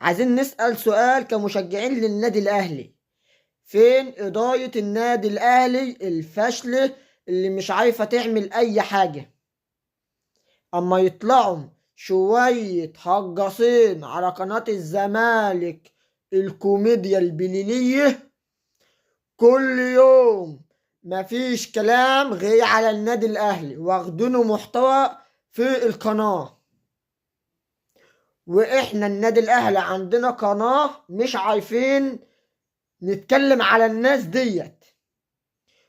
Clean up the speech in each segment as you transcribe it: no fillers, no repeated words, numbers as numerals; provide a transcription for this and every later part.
عايزين نسأل سؤال كمشجعين للنادي الأهلي: فين إدارة النادي الأهلي الفاشلة اللي مش عارفة تعمل أي حاجة؟ أما يطلعوا شوية هجصين على قناة الزمالك الكوميديا البليلية كل يوم، مفيش كلام غير على النادي الأهلي، واخدينه محتوى في القناة. وإحنا النادي الأهلي عندنا قناة مش عارفين نتكلم على الناس ديت.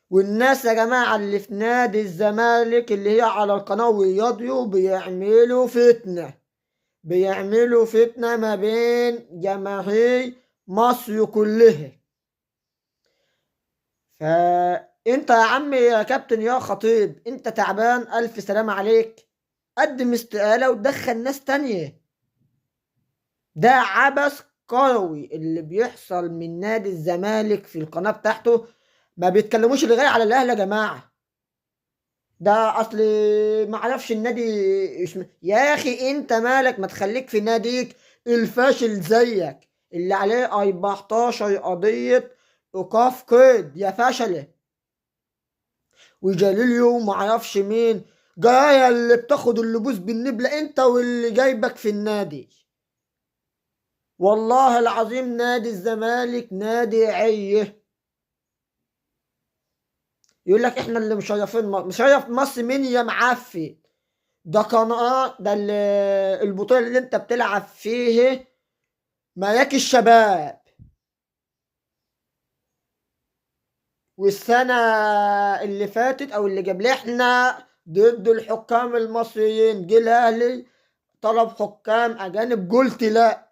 والناس يا جماعة اللي في نادي الزمالك اللي هي على القناة والراديو بيعملوا فتنة، بيعملوا فتنة ما بين جماهير مصر كلها. فانت يا عم يا كابتن يا خطيب، انت تعبان، الف سلامة عليك، قدم استقالة ودخل ناس تانية. ده عبث كروي اللي بيحصل من نادي الزمالك في القناة بتاعته. ما بيتكلموش اللي غير على الاهلي يا جماعة. ده اصل ما عرفش النادي يا اخي انت مالك، ما تخليك في ناديك الفاشل زيك اللي عليه 14 قضية ايقاف قيد يا فشلة، وجاليليو ما عرفش مين جاية اللي بتاخد اللبوس بالنبلة، انت واللي جايبك في النادي. والله العظيم نادي الزمالك نادي عيه. يقول لك احنا اللي مشرفين مصر. مشرف مصر مين يا معفن؟ ده قناة، ده البطولة اللي انت بتلعب فيه ملاك الشباب. والسنة اللي فاتت او اللي قبلها احنا ضد الحكام المصريين، جه الاهلي طلب حكام اجانب، قلت لا.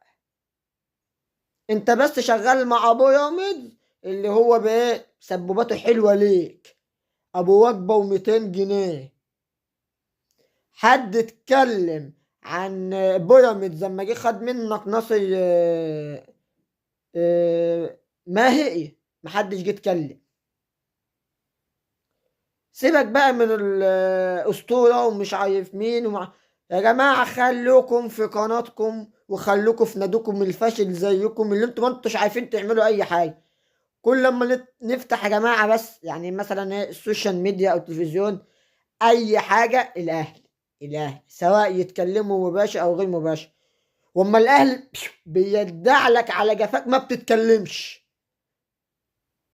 انت بس شغال مع بيراميدز اللي هو بايه سبوباته حلوة ليك، ابو وجبة وميتين جنيه. حد اتكلم عن بيراميدز لما جه خد منك ناصر ماهي؟ محدش جه اتكلم. سيبك بقى من الأسطورة ومش عارف مين يا جماعة خلوكم في قناتكم وخلوكم في ناديكم الفاشل زيكم اللي انتوا ما انتوش عارفين تعملوا أي حاجة. كل لما نفتح يا جماعة بس مثلا ايه السوشيال ميديا أو التلفزيون أي حاجة، الأهلي الأهلي، سواء يتكلموا مباشر أو غير مباشر. وأما الأهلي بيدع لك على جفاك ما بتتكلمش.